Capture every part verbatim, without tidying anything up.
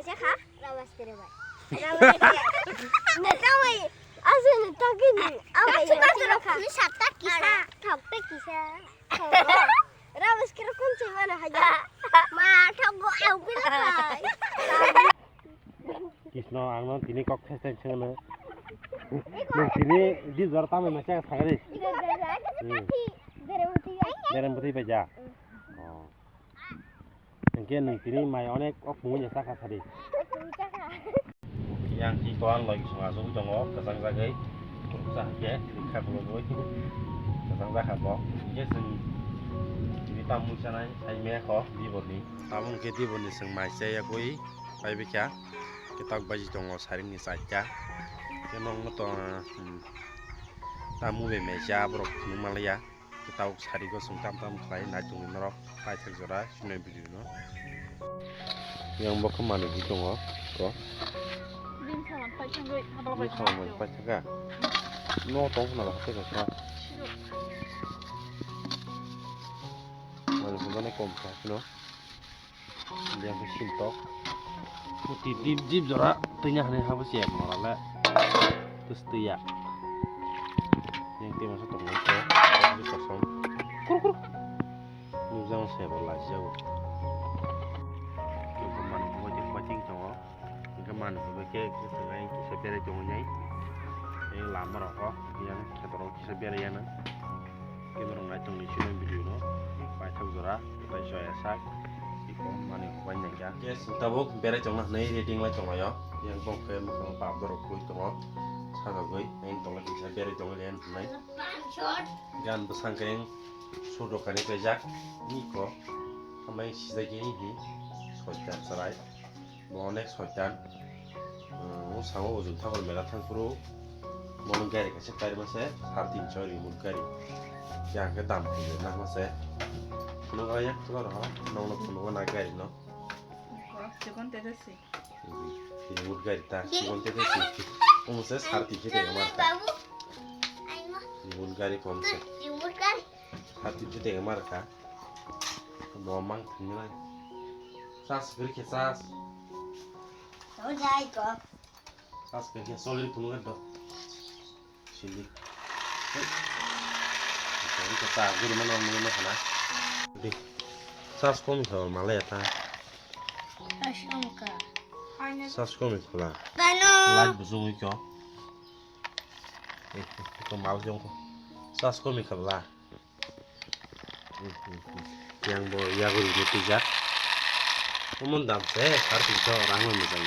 Chekha, rawas kere bai. Rawas kere. Netamai, asu netakini. Abai, chekha, chekha. Ni satta kisa. Thokte kisa. Rawas kere kun chimana haja. Ma, thokgo, au pila bai. Kisno, ang no tini kok phestai chengno. Nung tini di jor tamai ma chekha sagri. Berem bwtwi bai ja. Oh. Hingke nwng tini mai onek o phungo ni chakha sadi. Yang ki koan loi song asuk tongo, kasang jagai. Kursa ke, likha bologoi. Kasang jakha bo. Hingke chwng tini tam mui sanai, sai me kho, di boni. Amo hingke di boni chwng mai chaya koi, pai bikha. Kitak baji tongo, saring ni chaita. Ke nong no to, hmm, tam mui bai mai cha borok phunuk malaya. Tabuk sari go chwng tam tam khlai nai tongwi norok paithak jora swnai video no. Yang bo khe manwi tongo ko. Bini saman paithak gwi habal bai. Bini saman paithak ga. No tong khna ba hathai kaisa. Manwi hwnjani kom kha no. Yang khe sintok. Muti dip dip jora twi ya hwnwi habo se ek mora le. Tus twi ya. Yang twi masa tong nai ko. Kosom. Kur kur. Nujang se bo lai jago. Ko mani ko je ko ting tongo. Hingke mani hwnba khe kisa berai tongo nai. Tei lama rok o yang khetorok kisa berai ya nang. Khe norok nai tongni sini video no. Paithak jora, tei joya sak. Iko mani hwnba nai kha. Khe tabuk berai tongna hwnwi ready wng lai tong lai o. Yang bok khe mwkhang pap borok khlai tongo. Sajagwi yang tong lai kisa berai tong lai hwnwi. Gan bwsang khe sudo kani kaijak. Iko hamai sijak ye hi. Soitan chwrai. Bo onek soitan. Bwskango ujung thangwi mela thangphuru. Bono gari kaisa kairima se, sare tinso remote gari. Yang khe dam khe nangma se. Phunuk ya, phunuk rw, nongno phunuk na gari no. Chikon tete si. Remote gari ta, chikon tete si. Omo se sare tinso tei mar ta. Remote gari pom se. Sare tinso tei mar ka. Bo mang thangwi lai. Charge kwrwi khe charge. Charge kwrwi khe solid phunuk do. Sindi. Hei. Ito, ito charge kwrwi mano, mano, mano, hana. Di. Charge kom kha, mala ya ta. Charge kom kha. Charge kom kha la. Light busung iko. Eh, eh, ito mal jong ko. Charge kom kha la. Yang bo yago rwgwi twijak. Omo dam se sare tinso rang no mujang.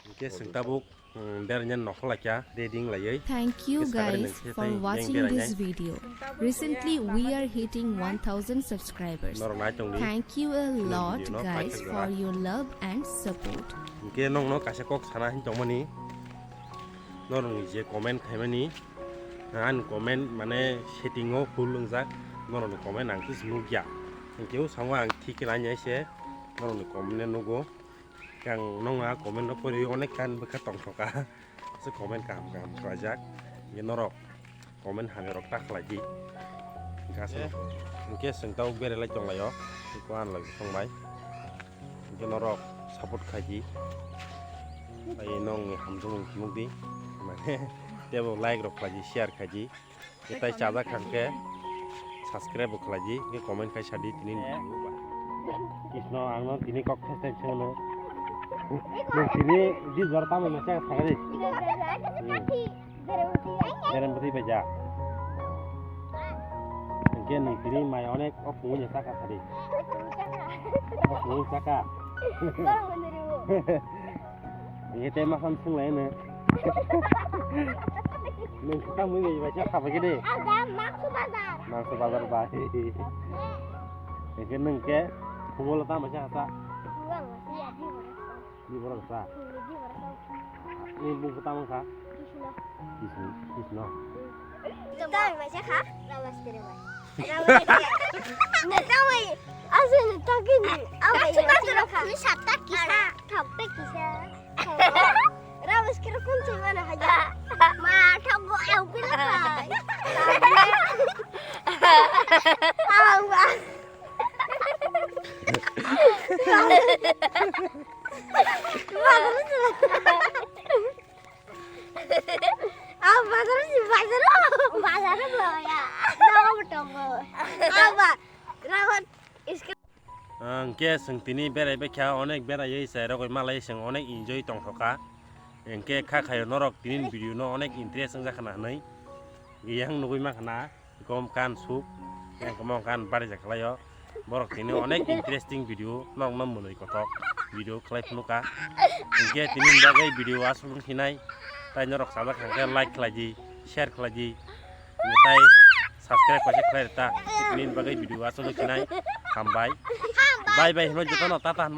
Hingke chwng tabuk, um, berainya nokho laikha, ready wng laiwi. Thank you guys for watching this video. Recently, we are hitting one thousand subscribers. Norok nai tongdi. Thank you a lot, guys, for your love and support. Hingke nongno kaisa kok sana hin tongmani. Norokni je comment khaimani, ani comment mane setting o bhul wngjak, norokni comment ang kis nukya. Hingke o sango ang thik khe nai se norokni comment no nugo. Ang nongna comment no pori onek kan bwkha tongthoka. Se comment kaham kaham khlaijak. Hingke norok comment hamya rok ta khlai di. Hingke aswk, hingke chwng tabuk berai lai tong lai o. Tei ko ang lagi song bai. Hingke norok support khai di. Ai nong hamjak nung phunuk di. Mane tebo like rok khlai di, share khai di. Tei chajak kha hingke subscribe bo khlai di, hingke comment khai sa di tini ni video ba. Kisno ang no tini kok phestai chengno. Nung tini di jor tamo masa sagari. Berem bwtwi bai ja. Hingke nung tini mai onek o phungo ni saka sadi. O phungo saka. Hingke te masam sung lai no. Nung kita mui bai bai sa khaba gede. Mangso bazar bai. Hingke nung ke phungo lo tamo sa sa. Ni borok sa. Ni bung khe tamo kha? Kisno. Kisno. Tamo bai se kha? Rawas kere bai. Rawas kere. Ne tamo. Asu ne tagi ni. Abai ne tamo kha. Ni satta kisa. Thokte kisa. Rawas kere kun se mana haja. Ma thokgo au pila khai. Au ba. Bazar si, bazar. Ah, bazar si, bazar. Bazar bo ya. Rawa bo tongo. Aba, rawa iske. Hwnkhe chwng tini berai baikha, onek beraiwi chai rogwi malai chwng onek enjoy tongthokha. Hwnkhe kha khayo norok tini video no onek interest wngjakha na hwnwi yang nugwi mankha na. Kom kan suk, yang kamo kan bari jak khlaio. Borok tini onek interesting video, norokno mwnwi kothok video khlai phunukha. Hwnkhe tini bagwi video aswk wng khinai, tai norok sajak hwnkhe like khlai di, share khlai di, tai subscribe kaisa khlai rwta. Tini bagwi video aswk wng khinai, hambai. Bye bye hwnwi jotono tata hwnwi.